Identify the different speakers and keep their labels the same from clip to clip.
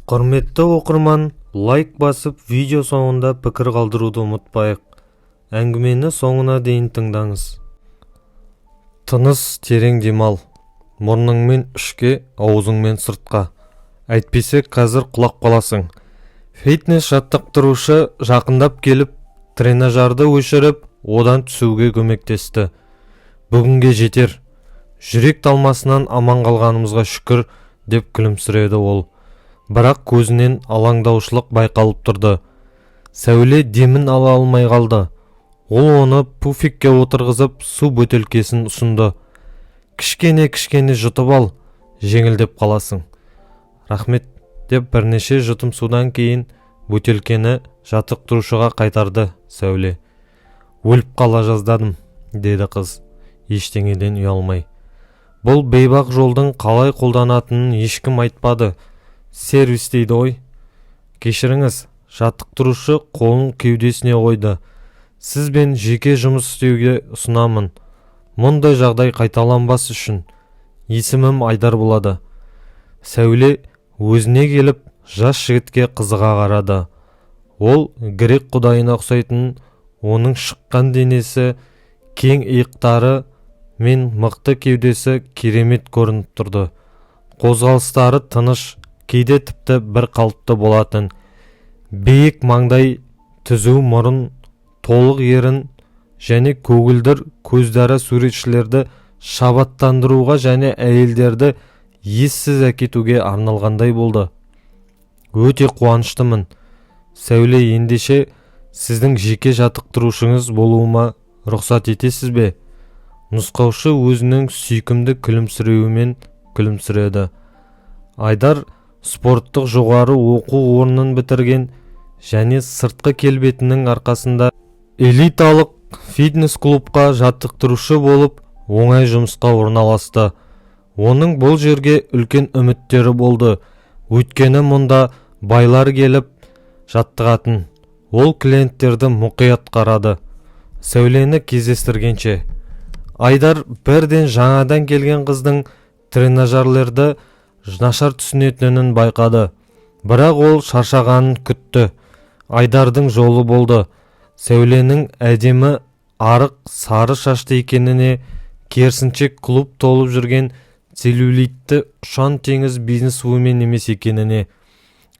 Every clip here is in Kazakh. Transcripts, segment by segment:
Speaker 1: Құрметті оқырман, лайк басып, видео соңында пікір қалдыруды ұмытпайық. Әңгімені соңына дейін тыңдаңыз. Тыныс, терең демал. Мұрныңмен ішке, аузыңмен сыртқа. Әйтпесе қазір құлап қаласың. Фитнес жаттықтырушы жақындап келіп, тренажерді өшіріп, одан түсуге көмектесті. Бүгінге жетер. Жүрек талмасынан аман қалғанымызға шүкір, деп күлімсіреді ол. Бірақ көзінен алаңдаушылық байқалып тұрды. Сәуле демін ала алмай қалды. Ол оны пуфикке отырғызып, су бөтелкесін ұсынды. Кішкене-кішкене жұтып ал, жеңілдеп қаласың. Рахмет, деп бірнеше жұтым судан кейін бөтелкені жаттықтырушыға қайтарды Сәуле. Өліп қала жаздадым, деді қыз, ештеңеден ұялмай. Бұл бейбақ жолдың қалай қолданатынын ешкім айтпады. Сервис дейді ғой. Кешіріңіз, жаттықтырушы қолын кеудесіне қойды. Сізбен жеке жұмыс істеуге ұсынамын. Мұндай жағдай қайталанбас үшін. Есімім Айдар болады. Сәуле өзіне келіп, жас жігітке қызыға қарады. Ол грек құдайына ұқсайтын, оның шыққан денесі, кең иықтары мен мықты кеудесі керемет көрініп тұрды. Қозғалыстары тыныш, кейде тіпті бір қалыпты болатын. Биік маңдай, түзу мұрын, толық ерін және көгілдір көздері суретшілерді шабыттандыруға және әйелдерді ессіз әкетуге арналғандай болды. Өте қуаныштымын. Сәуле, ендеше сіздің жеке жаттықтырушыңыз болуыма рұқсат етесіз бе? Нұсқаушы өзінің сүйкімді күлімсіреуімен күлімсіреді. Айдар спорттық жоғары оқу орнын бітірген және сыртқы келбетінің арқасында элиталық фитнес-клубқа жаттықтырушы болып оңай жұмысқа орналасты. Оның бұл жерге үлкен үміттері болды, өйткені мұнда байлар келіп жаттығатын. Ол клиенттерді мұқият қарады. Сәулені кездестіргенше. Айдар бірден жаңадан келген қыздың тренажерлерді нашар түсінетінін байқады. Бірақ ол шаршағанын күтті. Айдардың жолы болды. Сәуленің әдемі арық сары шашты екеніне, керісінше, клуб толып жүрген целлюлитті ұшан теңіз бизнесвумен емес екеніне.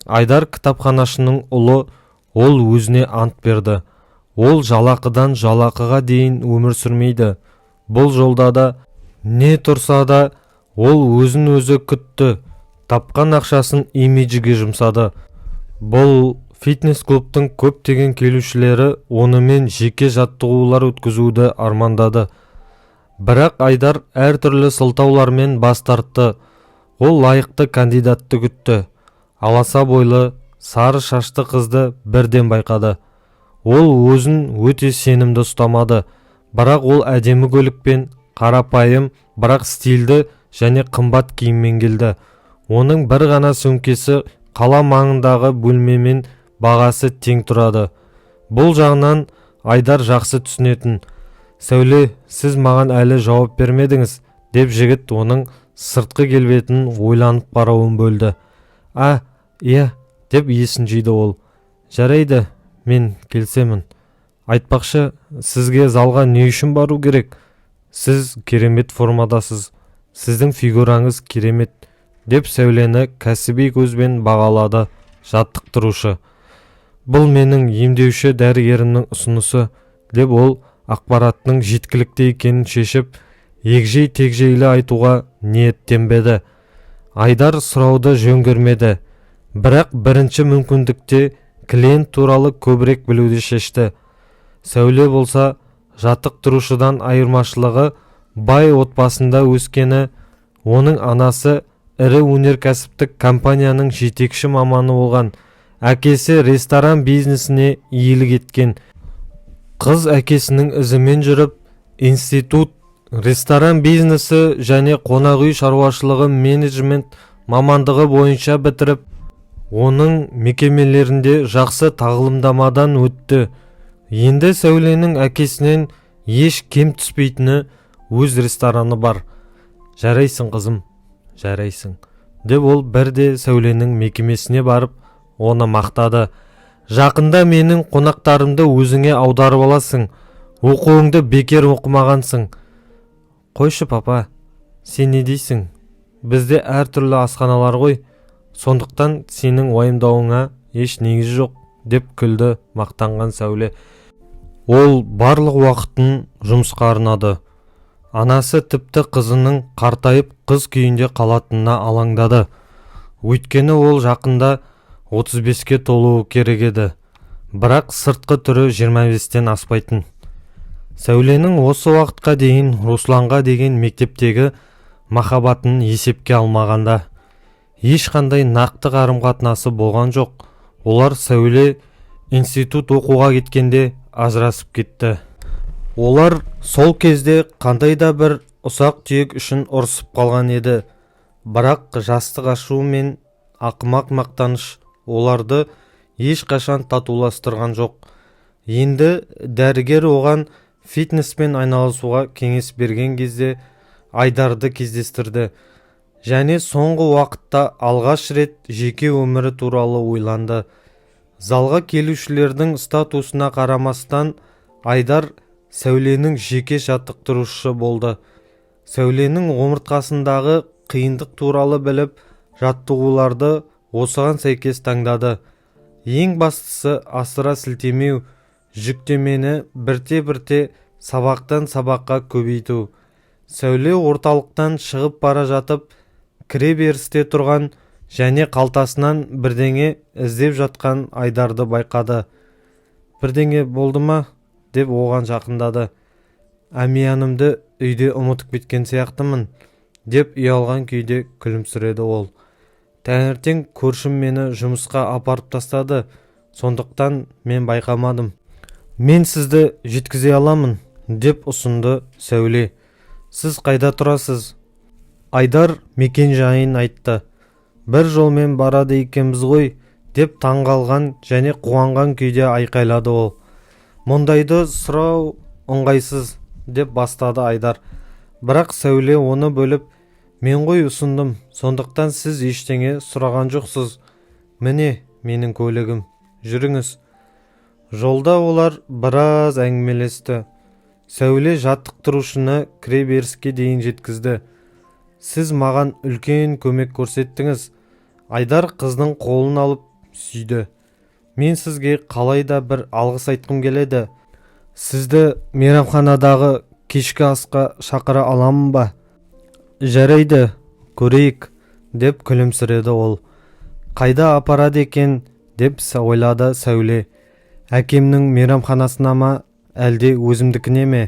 Speaker 1: Айдар кітапханашының ұлы, ол өзіне ант берді. Ол жалақыдан жалақыға дейін өмір сүрмейді. Бұл жолда да не тұрса да, ол өзін өзі күтті, тапқан ақшасын имиджге жұмсады. Бұл фитнес-клубтың көптеген келушілері онымен жеке жаттығулар өткізуді армандады. Бірақ Айдар әртүрлі сылтаулармен бас тартты. Ол лайықты кандидатты күтті. Аласа бойлы, сары шашты қызды бірден байқады. Ол өзін өте сенімді ұстамады, бірақ ол әдемі көлікпен, қарапайым, бірақ стильді және қымбат киіммен келді. Оның бір ғана сөмкесі қала маңындағы бөлмемен бағасы тең тұрады. Бұл жағынан Айдар жақсы түсінетін. Сәуле, сіз маған әлі жауап бермедіңіз, деп жігіт оның сыртқы келбетін ойланып қарауын бөлді. А, иә, деп есін жиды ол. Жарайды, мен келісемін. Айтпақшы, сізге залға не үшін бару керек? Сіз керемет формадасыз. Сіздің фигураңыз керемет, деп Сәулені кәсіби көзбен бағалады жаттықтырушы. Бұл менің емдеуші дәрігерімнің ұсынысы, деп ол ақпараттың жеткілікті екенін шешіп, егжей-тегжейлі айтуға ниеттенбеді. Айдар сұрауды жөн көрмеді, бірақ бірінші мүмкіндікте клиент туралы көбірек білуді шешті. Сәуле болса, жаттықтырушыдан айырмашылығы бай отбасында өскені, оның анасы ірі өнеркәсіптік компанияның жетекші маманы болған, әкесі ресторан бизнесіне иелік еткен. Қыз әкесінің ізімен жүріп, институт ресторан бизнесі және қонақ үй шаруашылығы менеджмент мамандығы бойынша бітіріп, оның мекемелерінде жақсы тағылымдамадан өтті. Енді Сәуленің әкесінен еш кем түспейтіні өз рестораны бар. Жарайсың, қызым, жарайсың, Деп ол бірде Сәуленің мекемесіне барып, оны мақтады. Жақында менің қонақтарымды өзіңе аударып аласың. Оқуыңды бекер оқымағансың. Қойшы, папа, сен не дейсің? Бізде әртүрлі асханалар ғой, сондықтан сенің уайымдауыңа еш негіз жоқ, деп күлді мақтанған Сәуле. Ол барлық уақытын жұмысқа арнады. Анасы тіпті қызының қартайып, қыз күйінде қалатынына алаңдады. Өйткені ол жақында 35-ке толуы керек еді, бірақ сыртқы түрі 25-тен аспайтын. Сәуленің осы уақытқа дейін Русланға деген мектептегі махаббатын есепке алмағанда, ешқандай нақты қарым-қатынасы болған жоқ. Олар Сәуле институт оқуға кеткенде ажырасып кетті. Олар сол кезде қандай да бір ұсақ-түйек үшін ұрысып қалған еді, бірақ жастық ашу мен ақымақ мақтаныш оларды ешқашан татуластырған жоқ. Енді дәрігер оған фитнеспен айналысуға кеңес берген кезде Айдарды кездестірді және соңғы уақытта алғаш рет жеке өмірі туралы ойланды. Залға келушілердің статусына қарамастан, Айдар Сәуленің жеке жаттықтырушысы болды. Сәуленің омыртқасындағы қиындық туралы біліп, жаттығуларды осыған сәйкес таңдады. Ең бастысы асыра сілтемеу, жүктемені бірте-бірте сабақтан сабаққа көбейту. Сәуле орталықтан шығып бара жатып, кіре берісте тұрған және қалтасынан бірдеңе іздеп жатқан Айдарды байқады. Бірдеңе болды ма? Деп оған жақындады. Әмиянымды үйде ұмытып кеткен сияқтымын, деп ұялған күйде күлімсіреді ол. Таңертең көршім мені жұмысқа апарып тастады, сондықтан мен байқамадым. Мен сізді жеткізе аламын, деп ұсынды Сәуле. Сіз қайда тұрасыз? Айдар мекен жайын айтты. Бір жолмен барады екенбіз ғой, деп таңғалған және қуанған күйде айқайлады ол. Мұндайды сұрау ыңғайсыз, деп бастады Айдар, бірақ Сәуле оны бөліп: Мен ғой ұсындым, сондықтан сіз ештеңе сұраған жоқсыз. Міне, менің көлігім, жүріңіз. Жолда олар біраз әңгімелесті. Сәуле жаттықтырушыны кіре беріске дейін жеткізді. Сіз маған үлкен көмек көрсеттіңіз. Айдар қыздың қолын алып сүйді. Мен сізге қалай да бір алғыс айтқым келеді. Сізді мейрамханадағы кешкі асқа шақыра аламын ба? Жарайды, көрейік, деп күлімсіреді ол. Қайда апарады екен, деп ойлады Сәуле. Әкемнің мейрамханасына ма, әлде өзімдікіне ме?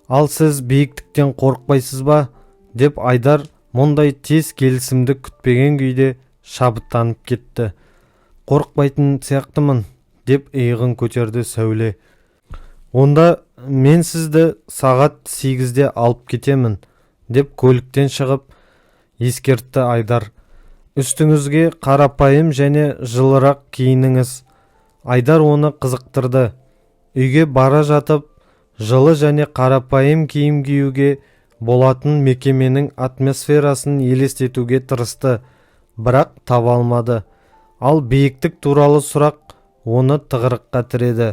Speaker 1: Ал сіз биіктіктен қорықпайсыз ба? Деп Айдар мұндай тез келісімді күтпеген күйде шабыттанып кетті. Қорықпайтын сияқтымын, деп иығын көтерді Сәуле. Онда мен сізді сағат 8-де алып кетемін, деп көліктен шығып ескертті Айдар. Үстіңізге қарапайым және жылырақ киініңіз. Айдар оны қызықтырды. Үйге бара жатып, жылы және қарапайым киім киюге болатын мекеменің атмосферасын елестетуге тырысты, бірақ таба алмады. Ал биіктік туралы сұрақ оны тығырыққа тіреді.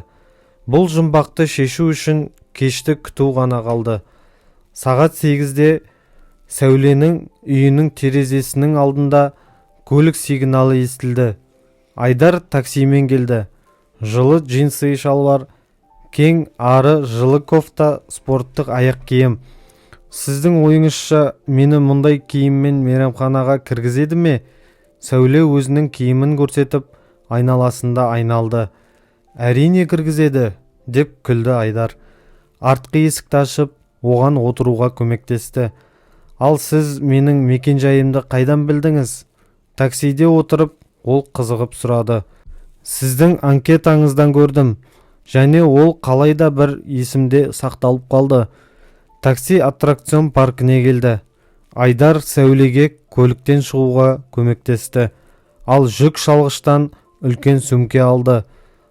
Speaker 1: Бұл жұмбақты шешу үшін кешті күту ғана қалды. Сағат 8-де Сәуленің үйінің терезесінің алдында көлік сигналы естілді. Айдар таксимен келді. Жылы джинсы шалбар, кең ары жылы кофта, спорттық аяқ киім. Сіздің ойыңызша, мені мұндай киіммен мейрамханаға кіргізеді ме? Сәуле өзінің киімін көрсетіп, айналасында айналды. Әрине кіргізеді, деп күлді Айдар. Артқы есікті ашып, оған отыруға көмектесті. Ал сіз менің мекенжайымды қайдан білдіңіз? Таксиде отырып, ол қызығып сұрады. Сіздің анкетаңыздан көрдім және ол қалай да бір есімде сақталып қалды. Такси аттракцион паркіне келді. Айдар Сәулеге көліктен шығуға көмектесті, ал жүк шалғыштан үлкен сөмке алды.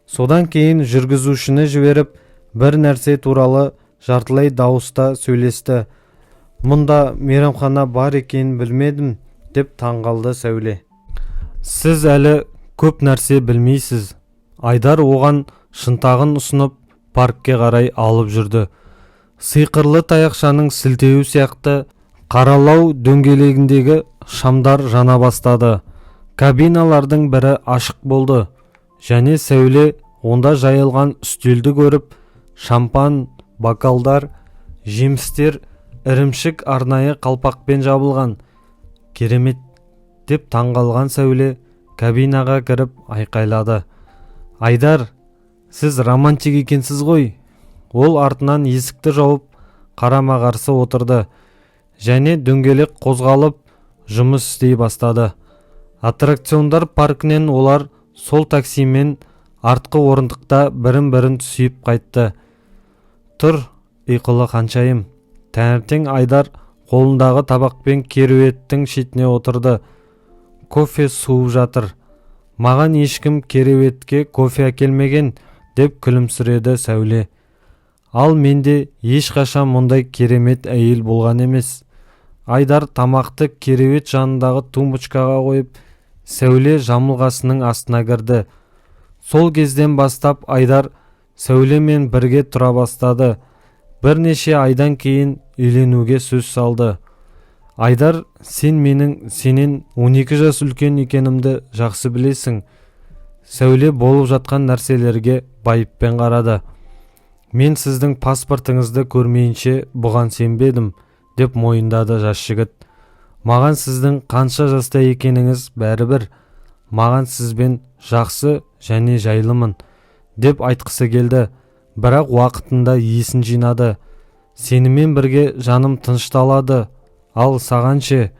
Speaker 1: Содан кейін жүргізушіні жіберіп, бір нәрсе туралы жартылай дауыста сөйлесті. Мұнда мейрамхана бар екенін білмедім, деп Деп таңғалды Сәуле. Сіз әлі көп нәрсе білмейсіз. Айдар оған шынтағын ұсынып, паркке қарай алып жүрді. Сиқырлы таяқшаның сілтеуі сияқты қаралау дөңгелегіндегі шамдар жана бастады. Кабиналардың бірі ашық болды және Сәуле онда жайылған үстелді көріп, шампан, бокалдар, жемістер, ірімшік арнайы қалпақпен жабылған. Керемет, деп таңғалған Сәуле кабинаға кіріп айқайлады: «Айдар, сіз романтик екенсіз ғой!» Ол артынан есікті жауып, қарама-қарсы отырды және дөңгелек қозғалып, жұмыс істей бастады. Аттракциондар паркінен олар сол таксимен артқы орындықта бірін-бірін сүйіп қайтты. Тұр, ұйқылы ханшайым. Таңертең Айдар қолындағы табақпен кереуеттің шетіне отырды. Кофе суып жатыр. Маған ешкім кереуетке кофе әкелмеген, деп күлімсіреді Сәуле. Ал менде ешқашан мұндай керемет әйел болған емес. Айдар тамақты кереует жанындағы тумбочкаға қойып, Сәуле жамылғасының астына кірді. Сол кезден бастап Айдар Сәулемен бірге тұра бастады. Бірнеше айдан кейін үйленуге сөз салды. Айдар, сен менің сенен 12 жас үлкен екенімді жақсы білесің. Сәуле болып жатқан нәрселерге байыппен қарады. Мен сіздің паспортыңызды көрмейінше бұған сенбедім, деп мойындады жас жігіт. Маған сіздің қанша жаста екеніңіз бәрібір. Маған сізбен жақсы және жайлымын, деп айтқысы келді, бірақ уақытында есін жинады. Сенімен бірге жаным тынышталады. Ал саған ше?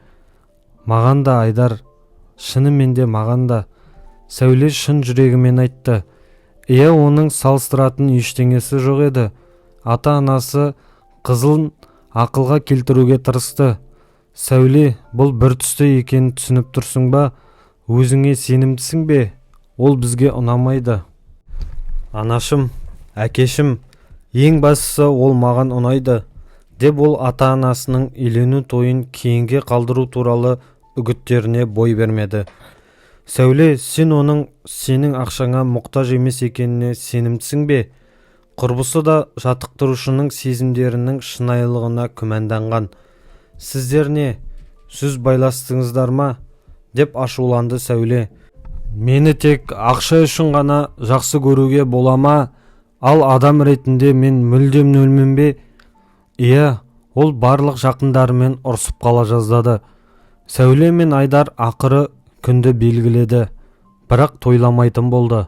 Speaker 1: Маған да, Айдар, шынымен де маған да. Сәуле шын жүрегімен айтты. Иә, оның салыстыратын ештеңесі жоқ еді. Ата-анасы қызын ақылға келтіруге тырысты. Сәуле, бұл бір түсті екенін түсініп тұрсың ба? Өзіңе сенімдісің бе? Ол бізге ұнамайды. Анашым, әкешім, ең бастысы, ол маған ұнайды, деп ол ата-анасының үйлену тойын кейінге қалдыру туралы үгіттеріне бой бермеді. Сәуле, сен оның сенің ақшаңа мұқтаж емес екеніне сенімдісің бе? Құрбысы да жаттықтырушының сезімдерінің шынайылығына күмәнданған. Сіздер не, сөз байластыңыздар ма? Деп ашуланды Сәуле. Мені тек ақша үшін ғана жақсы көруге бола ма? Ал адам ретінде мен мүлдем нөлмін бе? Иә, ол барлық жақындарымен ұрсып қала жаздады. Сәуле мен Айдар ақыры күнді белгіледі, бірақ тойламайтын болды.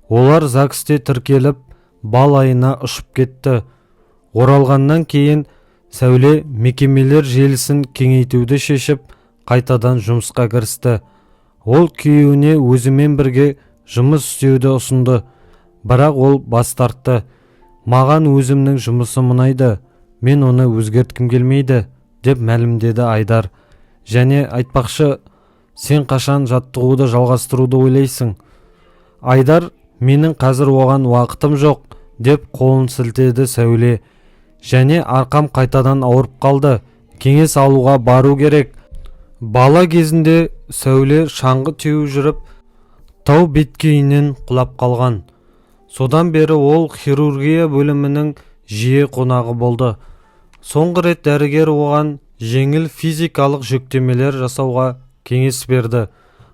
Speaker 1: Олар ЗАГСте тіркеліп, бал айына ұшып кетті. Оралғаннан кейін Сәуле мекемелер желісін кеңейтуді шешіп, қайтадан жұмысқа кірісті. Ол күйеуіне өзімен бірге жұмыс істеуді ұсынды, бірақ ол бас тартты. Маған өзімнің жұмысым ұнайды, мен оны өзгерткім келмейді, деп мәлімдеді Айдар. Және айтпақшы, сен қашан жаттығуды жалғастыруды ойлайсың? Айдар, менің қазір оған уақытым жоқ, деп қолын сілтеді Сәуле. Және арқам қайтадан ауырып қалды, кеңес алуға бару керек. Бала кезінде Сәуле шаңғы теуіп жүріп тау беткейінен құлап қалған. Содан бері ол хирургия бөлімінің жиі қонағы болды. Соңғы рет дәрігер оған жеңіл физикалық жүктемелер жасауға кеңес берді.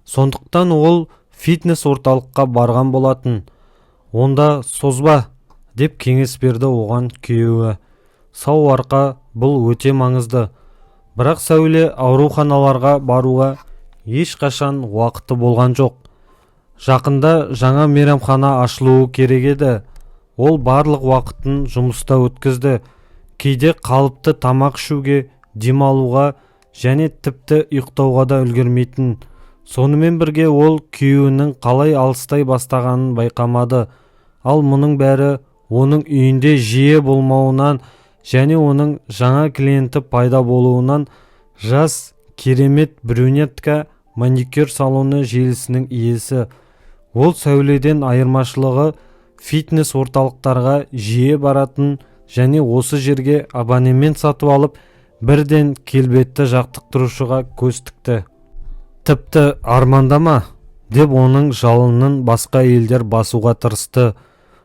Speaker 1: Сондықтан ол фитнес орталыққа барған болатын. Онда созба, деп кеңес берді оған күйеуі. Сау арқа бұл өте маңызды. Бірақ Сәуле ауруханаларға баруға ешқашан уақыты болған жоқ. Жақында жаңа мейрамхана ашылуы керек еді. Ол барлық уақытын жұмыста өткізді. Кейде қалыпты тамақ ішуге, демалуға және тіпті ұйықтауға да үлгермейтін. Сонымен бірге ол күйеуінің қалай алыстай бастағанын байқамады. Ал мұның бәрі оның үйінде жиі болмауынан және оның жаңа клиенті пайда болуынан. Жас, керемет брюнетка, маникюр салоны желісінің иесі. Ол Сәуледен айырмашылығы фитнес орталықтарға жиі баратын және осы жерге абонемент сатып алып, бірден келбетті жаттықтырушыға көз тікті. Тіпті армандама, деп оның жалынын басқа әйелдер басуға тырысты.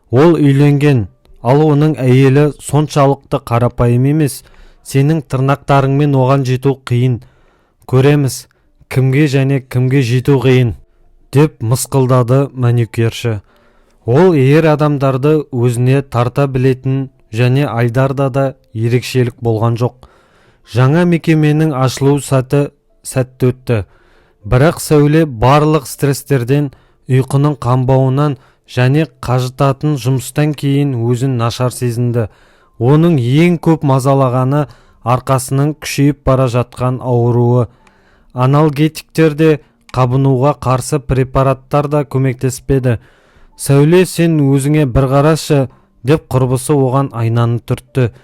Speaker 1: Ол үйленген, ал оның әйелі соншалықты қарапайым емес. Сенің тырнақтарыңмен оған жету қиын. Көреміз, кімге және кімге жету қиын, деп мысқылдады маникюрші. Ол ер адамдарды өзіне тарта білетін және Айдарда да ерекшелік болған жоқ. Жаңа мекеменің ашылу сәті сәтті өтті. Бірақ Сәуле барлық стресстерден, ұйқының қанбауынан және қажытатын жұмыстан кейін өзін нашар сезінді. Оның ең көп мазалағаны арқасының күшейіп бара жатқан ауруы. Аналгетиктер де, қабынуға қарсы препараттар да көмектеспеді. Сәуле, сен өзіңе бір қарашы, деп құрбысы оған айнаны түртті.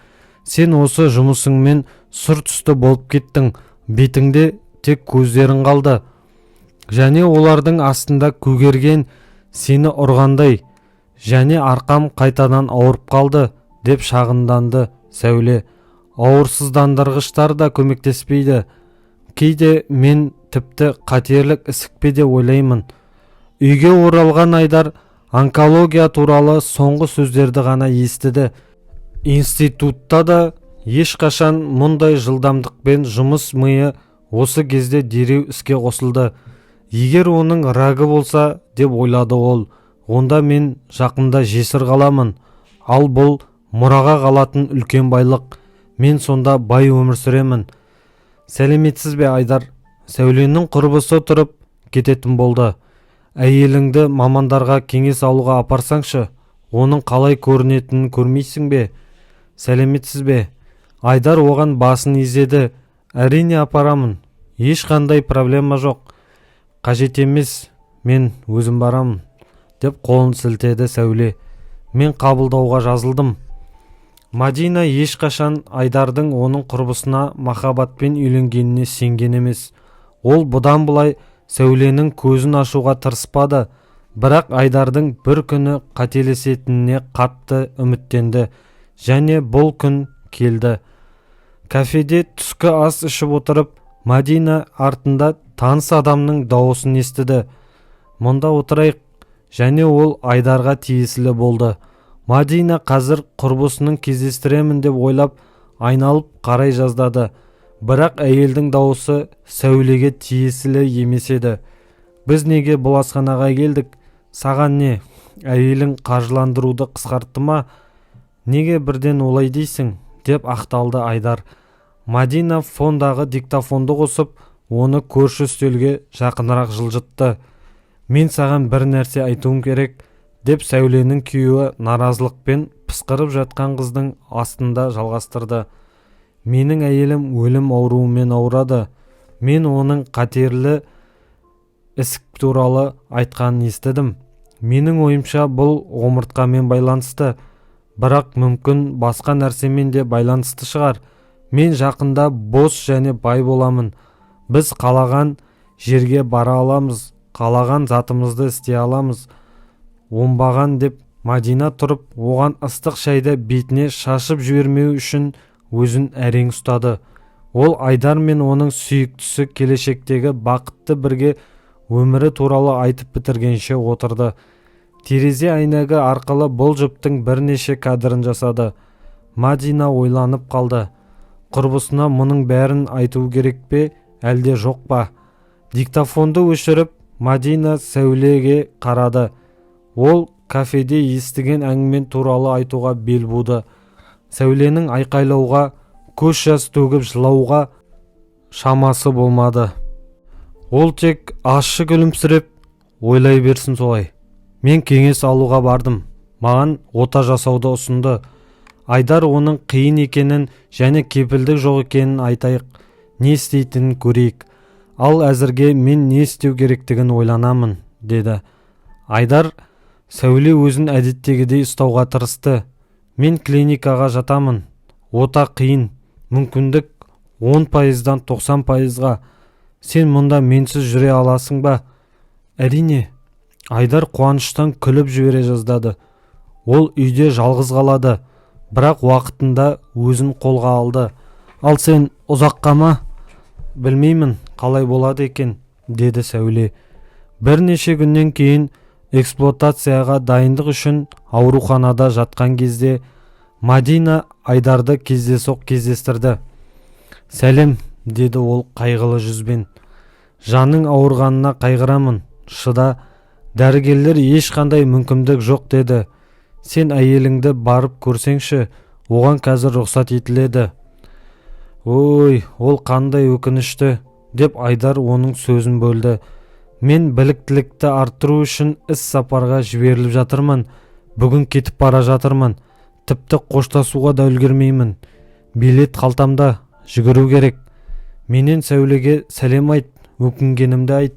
Speaker 1: Сен осы жұмысыңмен сұр түсті болып кеттің. Бетіңде тек көздерің қалды және олардың астында көгерген, сені ұрғандай. Және арқам қайтадан ауырып қалды, деп шағымданды Сәуле. Ауырсыздандырғыштар да көмектеспейді. Кейде мен тіпті қатерлік ісік пе деп ойлаймын. Үйге оралған Айдар онкология туралы соңғы сөздерді ғана естіді. Институтта да ешқашан мұндай жылдамдықпен жұмыс миы осы кезде дереу іске қосылды. Егер оның рагы болса, деп ойлады ол, онда мен жақында жесір қаламын. Ал бұл мұраға қалатын үлкен байлық. Мен сонда бай өмір сүремін. Сәлеметсіз бе, Айдар? Сәуленің құрбысы тұрып кететін болды. Әйеліңді мамандарға кеңес алуға апарсаңшы. Оның қалай көрінетінін көрмейсің бе? Сәлеметсіз бе? Айдар оған басын изеді. Әрине, апарамын. Ешқандай проблема жоқ. Қажет емес, мен өзім барамын, деп қолын сілтеді Сәуле. Мен қабылдауға жазылдым. Мадина ешқашан Айдардың оның құрбысына махаббатпен үйленгеніне сенген емес. Ол бұдан былай Сәуленің көзін ашуға тырыспады, бірақ Айдардың бір күні қателесетініне қатты үміттенді. Және бұл күн келді. Кафеде түскі ас ішіп отырып, Мадина артында таныс адамның дауысын естіді. Мұнда отырайық. Және ол Айдарға тиесілі болды. Мадина қазір құрбысының кездестіремін деп ойлап, айналып қарай жаздады. Бірақ әйелдің дауысы Сәулеге тиесілі емес еді. Біз неге бұл асханаға келдік? Саған не, әйелің қаржыландыруды қысқартты ма? Неге бірден олай дейсің, деп ақталды Айдар. Мадина фондағы диктофонды қосып, оны көрші үстелге жақынырақ жылжытты. Мен саған бір нәрсе айтуым керек, деп Сәуленің күйеуі наразылықпен пысқырып жатқан қыздың астында жалғастырды. Менің әйелім өлім ауруымен ауырады. Мен оның қатерлі ісік туралы айтқанын естідім. Менің ойымша, бұл омыртқамен байланысты, бірақ мүмкін басқа нәрсемен де байланысты шығар. Мен жақында бос және бай боламын. Біз қалаған жерге бара аламыз, қалаған затымызды істей аламыз. Оңбаған, деп Мадина тұрып, оған ыстық шайды бетіне шашып жібермеу үшін өзін әрең ұстады. Ол Айдар мен оның сүйіктісі келешектегі бақытты бірге өмірі туралы айтып бітіргенше отырды. Терезе әйнегі арқылы бұл жұптың бірнеше кадрын жасады. Мадина ойланып қалды: құрбысына мұның бәрін айту керек пе, әлде жоқ па? Диктофонды өшіріп, Мадина Сәулеге қарады. Ол кафеде естіген әңгіме туралы айтуға бел буды. Сәуленің айқайлауға, көз жас төгіп жылауға шамасы болмады. Ол тек ащы күлімсіреп, ойлай берсін солай. Мен кеңес алуға бардым. Маған ота жасауды ұсынды. Айдар оның қиын екенін және кепілдік жоқ екенін. Айтайық, не істейтінін көрейік. Ал әзірге мен не істеу керектігін ойланамын, деді Айдар. Сәуле өзін әдеттегідей ұстауға тырысты. Мен клиникаға жатамын. Ота қиын, мүмкіндік 10%-дан 90%-ға. Сен мұнда менсіз жүре аласың ба? Әрине. Айдар қуаныштан күліп жібере жаздады. Ол үйде жалғыз қалады, бірақ уақытында өзін қолға алды. Ал сен ұзаққа ма? Білмеймін, қалай болады екен. деді Сәуле. Бірнеше күннен кейін, эксплуатацияға дайындық үшін ауруханада жатқан кезде, Мадина Айдарды кездейсоқ кездестірді. «Сәлем», – деді ол қайғылы жүзбен. «Жаның ауырғанына қайғырамын. Шыда. Дәрігерлер ешқандай мүмкіндік жоқ деді. Сен әйеліңді барып көрсеңші, оған қазір рұқсат етіледі». «Ой, ол қандай өкінішті», – деп Айдар оның сөзін бөлді. «Мен біліктілікті арттыру үшін іс сапарға жіберіліп жатырмын. Бүгін кетіп бара жатырмын. Тіпті қоштасуға да үлгермеймін. Билет қалтамда, жүгіру керек. Менен Сәулеге сәлем айт, өкінгенімді айт».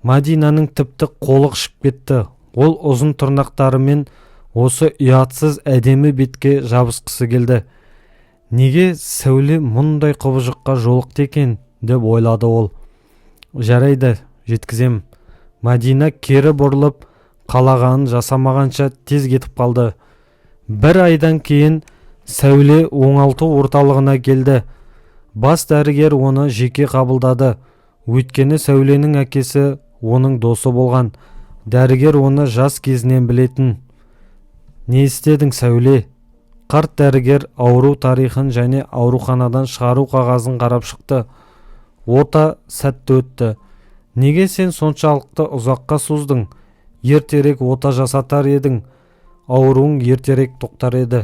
Speaker 1: Мадинаның тіпті қолы қышып кетті. Ол ұзын тырнақтарымен осы ұятсыз әдемі бетке жабысқысы келді. «Неге Сәуле мұндай құбыжыққа жолықты екен?» – деп ойлады ол. «Жарайды, жеткізем». Мадина кері бұрылып, қалағанын жасамағанша тез кетіп қалды. Бір айдан кейін Сәуле оңалту орталығына келді. Бас дәрігер оны жеке қабылдады, өйткені Сәуленің әкесі оның досы болған. Дәрігер оны жас кезінен білетін. «Не істедің, Сәуле?» Қарт дәрігер ауру тарихын және ауруханадан шығару қағазын қарап шықты. «Ота сәтті өтті. Неге сен соншалықты ұзаққа создың? Ертерек ота жасатар едің, ауруың ертерек тоқтар еді.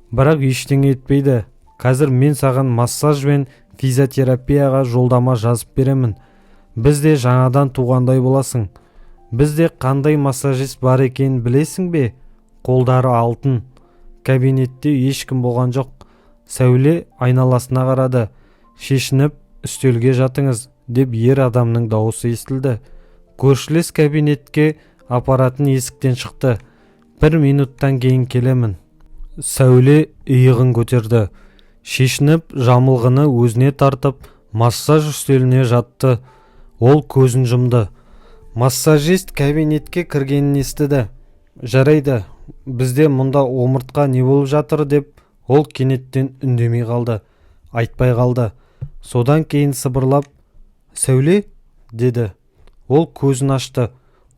Speaker 1: Бірақ ештеңе етпейді. Қазір мен саған массаж бен физиотерапияға жолдама жазып беремін. Бізде жаңадан туғандай боласың. Бізде қандай массажист бар екенін білесің бе? Қолдары алтын». Кабинетте ешкім болған жоқ. Сәуле айналасына қарады. «Шешініп, үстелге жатыңыз», – деп ер адамның дауысы естілді. Көршілес кабинетке апаратын есіктен шықты. «Бір минуттан кейін келемін». Сәуле иығын көтерді. Шешініп, жамылғыны өзіне тартып, массаж үстеліне жатты. Ол көзін жұмды. Массажист кабинетке кіргенін естіді. «Жарайды, бізде мұнда омыртқа не болып жатыр?» – деп ол кенеттен үндемей қалды, айтпай қалды. Содан кейін сыбырлап: «Сәуле?» – деді. Ол көзін ашты.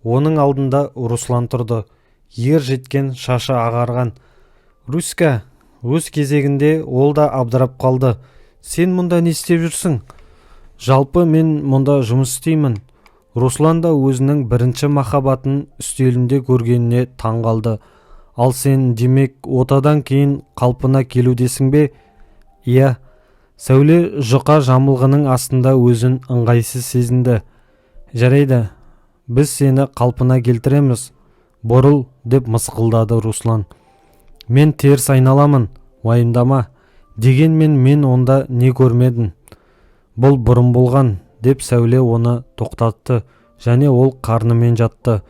Speaker 1: Оның алдында Руслан тұрды. Ер жеткен, шашы ағарған. «Руська!» Өз кезегінде ол да абдырап қалды. «Сен мұнда не істеп жүрсің?» «Жалпы, мен мұнда жұмыс істеймін». Руслан да өзінің бірінші махаббатын үстелінде көргеніне таң қалды. «Ал сен, демек, отадан кейін қалпына келудесің бе?» «Иә». Сәуле жұқа жамылғының астында өзін ыңғайсыз сезінді. «Жарайды, біз сені қалпына келтіреміз. Бұрыл», – деп мысқылдады Руслан. «Мен теріс айналамын, уайымдама. Дегенмен мен онда не көрмедім?» «Бұл бұрын болған», – деп Сәуле оны тоқтатты және ол қарнымен жатты.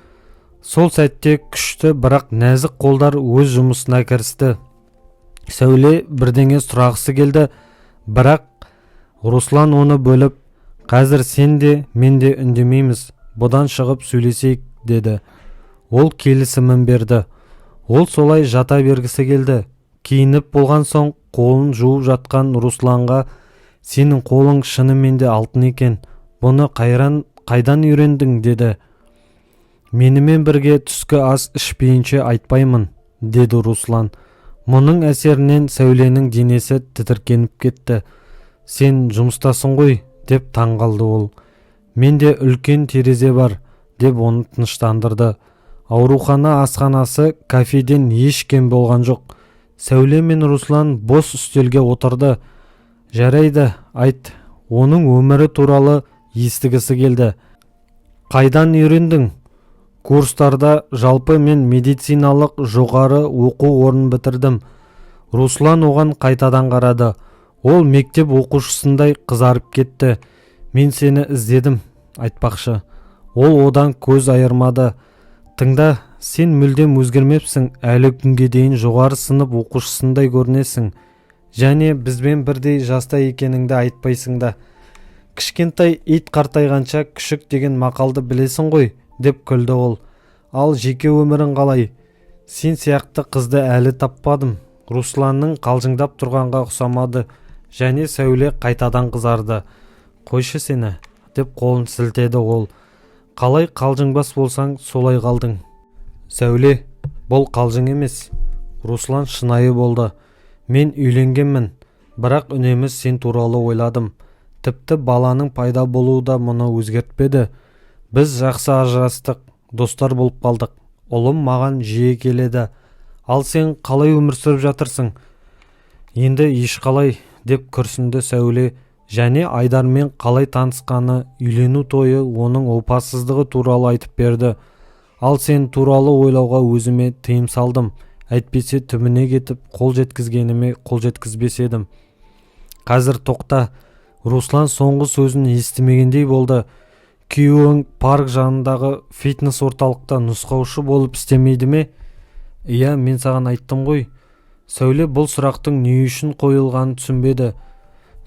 Speaker 1: Сол сәтте күшті, бірақ нәзік қолдар өз жұмысына кірісті. Сәуле бірдеңе сұрағысы келді, бірақ Руслан оны бөліп: «Қазір сен де, мен де үндемейміз. Бұдан шығып сөйлесейік», – деді. Ол келісімін берді. Ол солай жата бергісі келді. Киініп болған соң, қолын жуып жатқан Русланға: «Сенің қолың шынымен де алтын екен. Бұны қайран қайдан үйрендің?» – деді. «Менімен бірге түскі ас ішпейінше айтпаймын», – деді Руслан. Мұның әсерінен Сәуленің денесі тітіркеніп кетті. «Сен жұмыстасың ғой», – деп таң қалды ол. «Менде үлкен терезе бар», – деп оны тыныштандырды. Аурухана асханасы кафеден еш кем болған жоқ. Сәуле мен Руслан бос үстелге отырды. «Жарайды, айт». Оның өмірі туралы естігісі келді. «Қайдан үйрендің?» «Курстарда. Жалпы, мен медициналық жоғары оқу орнын бітірдім». Руслан оған қайтадан қарады. Ол мектеп оқушысындай қызарып кетті. «Мен сені іздедім, айтпақшы». Ол одан көз айырмады. «Тыңда, сен мүлдем өзгермепсің. Әлі күнге дейін жоғары сынып оқушысындай көрінесің және бізбен бірдей жаста екеніңді айтпайсың да. Кішкентай ит қартайғанша күшік деген мақалды білесің ғой», – деп күлді ол. «Ал жеке өмірің қалай? Сен сияқты қызды әлі таппадым». Русланның қалжыңдап тұрғанға ұқсамады және Сәуле қайтадан қызарды. «Қойшы сені», – деп Деп қолын сілтеді ол. Қалай қалжыңбас болсаң, солай қалдың. Сәуле, бұл қалжың емес. Руслан шынайы болды. Мен үйленгенмін, бірақ үнемі сен туралы ойладым. Тіпті баланың пайда болуы да мұны өзгертпеді. Біз жақсы ажырастық, достар болып қалдық. Ұлым маған жиі келеді. Ал сен қалай өмір сүріп жатырсың енді? Ешқалай, деп күрсінді Сәуле және Айдармен қалай танысқаны, үйлену тойы, оның опасыздығы туралы айтып берді. Ал сен туралы ойлауға өзіме тыйым салдым, әйтпесе түбіне кетіп, қол жеткізгеніме қол жеткізбес едім. Қазір тоқта. Руслан соңғы сөзін естімегендей болды. Күйеуің парк жанындағы фитнес орталықта нұсқаушы болып істемейді ме? Иә, мен саған айттым ғой. Сәуле бұл сұрақтың не үшін қойылғанын түсінбеді.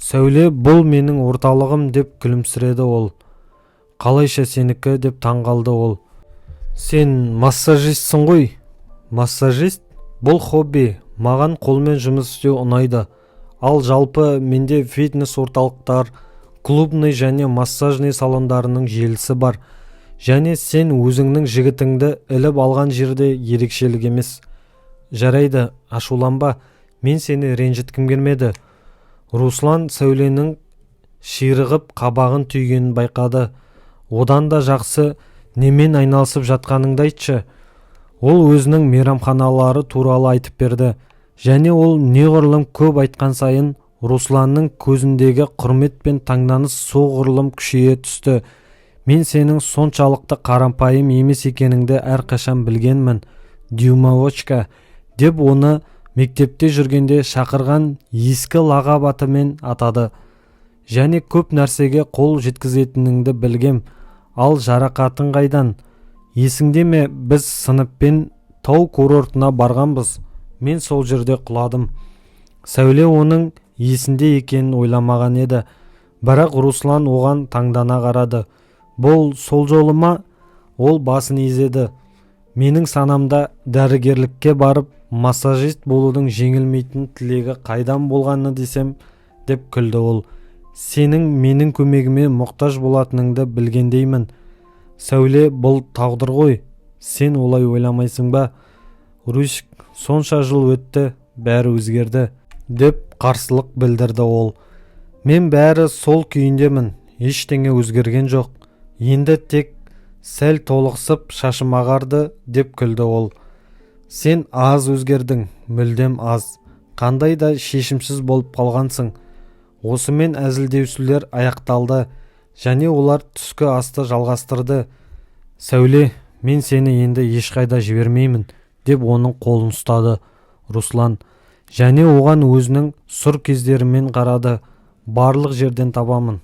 Speaker 1: Сәуле, бұл менің орталығым, деп күлімсіреді ол. Қалайша сенікі? Деп таңғалды ол. Сен массажистсің ғой. Массажист бұл хобби. Маған қолмен жұмыс істеу ұнайды. Ал жалпы менде фитнес орталықтар, клубный және массажный салондарының желісі бар. Және сен өзіңнің жігітіңді іліп алған жерде ерекшелік емес. Жарайды, ашуланба, мен сені ренжіткім келмеді. Руслан Сәуленің ширығып, қабағын түйгенін байқады. Одан да жақсы немен айналысып жатқаныңды айтшы. Ол өзінің мейрамханалары туралы айтып берді және ол неғұрлым көп айтқан сайын, Русланның көзіндегі құрмет пен таңданыс соғұрлым күшейе түсті. Мен сенің соншалықты қарапайым емес екеніңді әрқашан білгенмін, дюймовочка, деп оны мектепте жүргенде шақырған ескі лағап атымен атады. Және көп нәрсеге қол жеткізетініңді білгем. Ал жарақатың қайдан? Есіңде ме, біз сыныппен тау курортына барғанбыз. Мен сол жерде құладым. Сәуле оның есінде екенін ойламаған еді, бірақ Руслан оған таңдана қарады. Бұл сол жолы ма? Ол басын изеді. Менің санамда дәрігерлікке барып, массажист болудың жеңілмейтін тілегі қайдан болғаны десем, деп күлді ол. Сенің менің көмегіме мұқтаж болатыныңды білгендеймін. Сәуле, бұл тағдыр ғой, сен олай ойламайсың ба? Русик, сонша жыл өтті, бәрі өзгерді, деп қарсылық білдірді ол. Мен бәрі сол күйіндемін, ештеңе өзгерген жоқ. Енді тек сәл толықсып, шашым ағарды, деп күлді ол. Сен аз өзгердің, мүлдем аз. Қандай да шешімсіз болып қалғансың. Осымен әзілдесулер аяқталды және олар түскі асты жалғастырды. Сәуле, мен сені енді ешқайда жібермеймін, деп оның қолын ұстады Руслан және оған өзінің сұр кездерімен қарады. Барлық жерден табамын.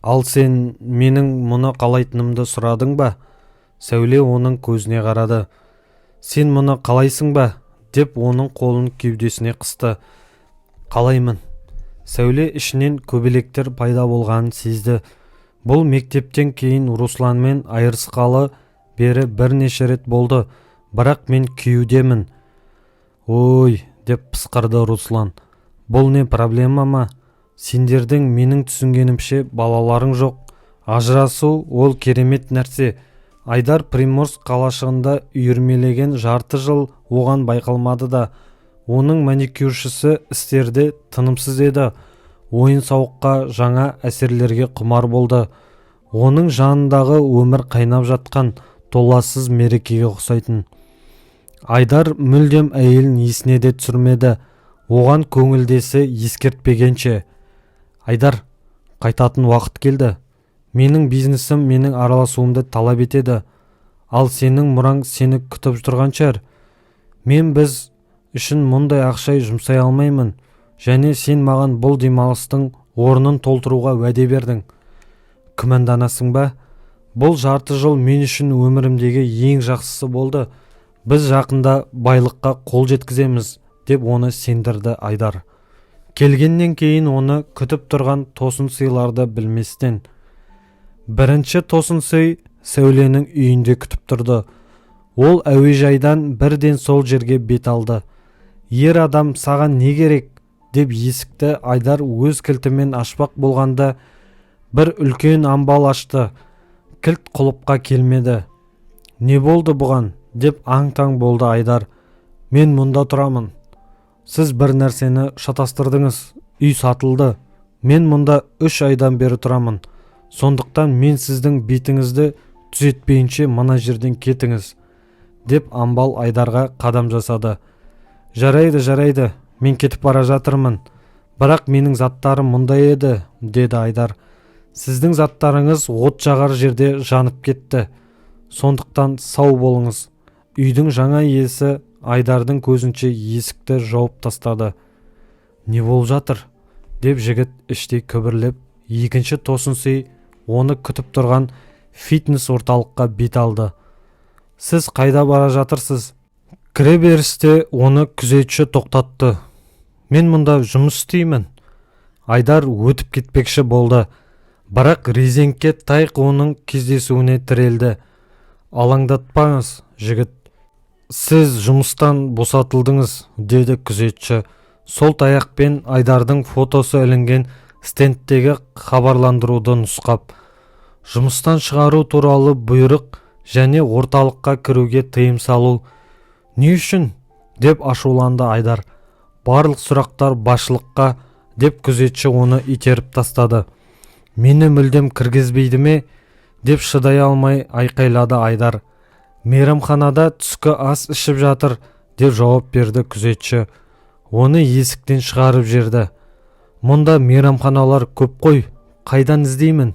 Speaker 1: Ал сен менің мұны қалайтынымды сұрадың ба? Сәуле оның көзіне қарады. Сен мұны қалайсың ба? Деп оның қолын кеудесіне қысты. Қалаймын. Сәуле ішінен көбелектер пайда болғанын сезді. Бұл мектептен кейін Русланмен айырысқалы бері бірнеше рет болды. Бірақ мен күйеудемін. Ой, деп пысқырды Руслан. Бұл не, проблема ма? Сендердің, менің түсінгенімше, балаларың жоқ. Ажырасу ол керемет нәрсе. Айдар Приморск қалашығында үйірмелеген жарты жыл оған байқалмады да. Оның маникюршісі істерде тынымсыз еді, ойын-сауыққа, жаңа әсерлерге құмар болды. Оның жанындағы өмір қайнап жатқан толассыз мерекеге ұқсайтын. Айдар мүлдем әйелін есіне де түсірмеді, оған көңілдесі ескертпегенше. Айдар, қайтатын уақыт келді. Менің бизнесім менің араласуымды талап етеді. Ал сенің мұраң сені күтіп тұрған шығар. Мен біз үшін мұндай ақша жұмсай алмаймын және сен маған бұл демалыстың орнын толтыруға уәде бердің. Күмәнданасың ба? Бұл жарты жыл мен үшін өмірімдегі ең жақсысы болды. Біз жақында байлыққа қол жеткіземіз, деп оны сендірді Айдар. Келгеннен кейін оны күтіп тұрған тосын сыйларды білместен. Бірінші тосын сый Сәуленің үйінде күтіп тұрды. Ол әуежайдан бірден сол жерге бет алды. Ер адам, саған не керек? Деп есікті Айдар өз кілтімен ашпақ болғанда, Бір үлкен амбал ашты. Кілт құлыпқа келмеді. Не болды бұған, деп аң-таң болды Айдар. Мен мұнда тұрамын. Сіз бір нәрсені шатастырдыңыз. Үй сатылды. Мен мұнда 3 айдан бері тұрамын. Сондықтан мен сіздің бетіңізді түзетпейінше, мына жерден кетіңіз, деп амбал Айдарға қадам жасады. Жарайды, жарайды, мен кетіп бара жатырмын. Бірақ менің заттарым мұнда еді, деді Айдар. Сіздің заттарыңыз от жағар жерде жанып кетті. Сондықтан сау болыңыз. Үйдің жаңа иесі Айдардың көзінше есікті жауып тастады. Не болып жатыр, деп жігіт іштей күбірлеп, екінші тосын сый оны күтіп тұрған фитнес орталыққа бет алды. Сіз қайда бара жатырсыз? Кіре берісте оны күзетші тоқтатты. Мен мұнда жұмыс істеймін. Айдар өтіп кетпекші болды, бірақ резеңке таяқ оның кездесуіне тірелді. Алаңдатпаңыз, жігіт. Сіз жұмыстан босатылдыңыз, деді күзетші сол таяқпен Айдардың фотосы ілінген стендтегі хабарландыруды нұсқап. Жұмыстан шығару туралы бұйрық және орталыққа кіруге тыйым салу. Не үшін? Деп ашуланды Айдар. Барлық сұрақтар басшылыққа, деп күзетші оны итеріп тастады. Мені мүлдем кіргізбейді ме? Деп шыдай алмай айқайлады Айдар. Мейрамханада түскі ас ішіп жатыр, деп жауап берді күзетші. Оны есіктен шығарып жіберді. Мұнда мейрамханалар көп қой, қайдан іздеймін?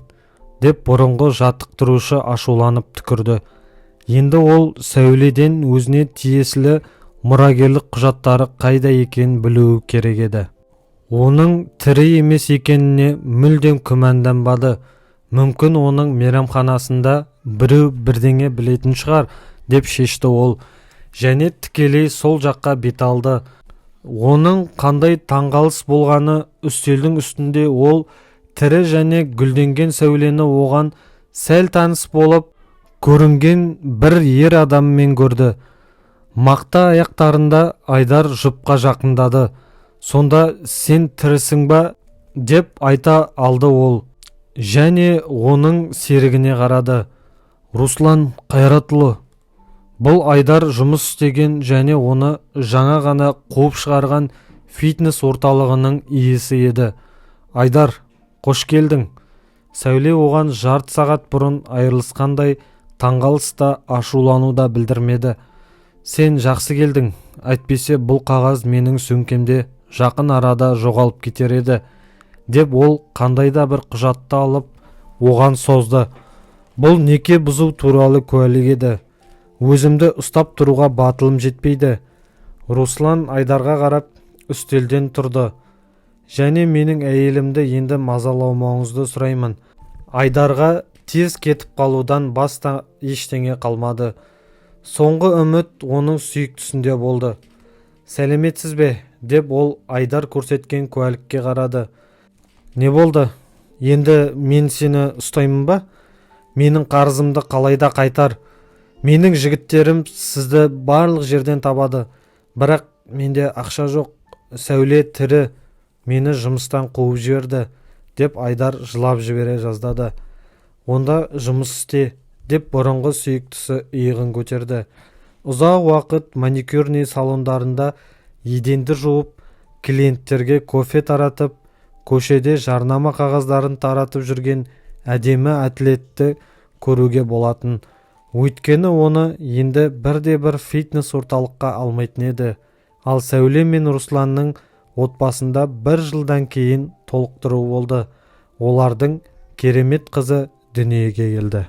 Speaker 1: Деп бұрынғы жаттықтырушы ашуланып түкірді. Енді ол Сәуледен өзіне тиесілі мұрагерлік құжаттары қайда екенін білуі керек еді. Оның тірі емес екеніне мүлдем күмәнданбады. Мүмкін, оның мейрамханасында біреу бірдеңе білетін шығар, деп шешті ол және тікелей сол жаққа бет алды. Оның қандай таңғалыс болғаны, үстелдің үстінде ол тірі және гүлденген Сәулені оған сәл таныс болып көрінген бір ер адаммен көрді. Мақта аяқтарында Айдар жұпқа жақындады. Сонда сен тірісің ба? Деп айта алды ол және оның серігіне қарады. Руслан Қайратұлы. Бұл Айдар жұмыс істеген және оны жаңа ғана қуып шығарған фитнес орталығының иесі еді. Айдар, қош келдің! Сәуле оған жарты сағат бұрын айырылысқандай таңғалыс та, ашулану да білдірмеді. Сен жақсы келдің, әйтпесе бұл қағаз менің сөмкемде жақын арада жоғалып кетер еді, деп ол қандай да бір құжатты алып оған созды. Бұл неке бұзу туралы куәлік еді. Өзімді ұстап тұруға батылым жетпейді. Руслан Айдарға қарап үстелден тұрды. Және менің әйелімді енді мазаламауыңызды сұраймын. Айдарға тез кетіп қалудан басқа ештеңе қалмады. Соңғы үміт оның сүйіктісінде болды. Сәлеметсіз бе, деп ол Айдар көрсеткен куәлікке қарады. Не болды енді? Мен сені ұстаймын ба? Менің қарызымды қалайда қайтар. Менің жігіттерім сізді барлық жерден табады. Бірақ менде ақша жоқ. Сәуле тірі. Мені жұмыстан қуып жіберді, деп Айдар жылап жібере жаздады. Онда жұмыс істе, деп бұрынғы сүйіктісі иығын көтерді. Ұзақ уақыт маникюрный салондарында еденді жуып, клиенттерге кофе таратып, көшеде жарнама қағаздарын таратып жүрген әдемі атлетті көруге болатын. Өйткені оны енді бірде-бір фитнес орталыққа алмайтын еді. Ал Сәуле мен Русланның отбасында бір жылдан кейін толықтыру болды. Олардың керемет қызы дүниеге келді.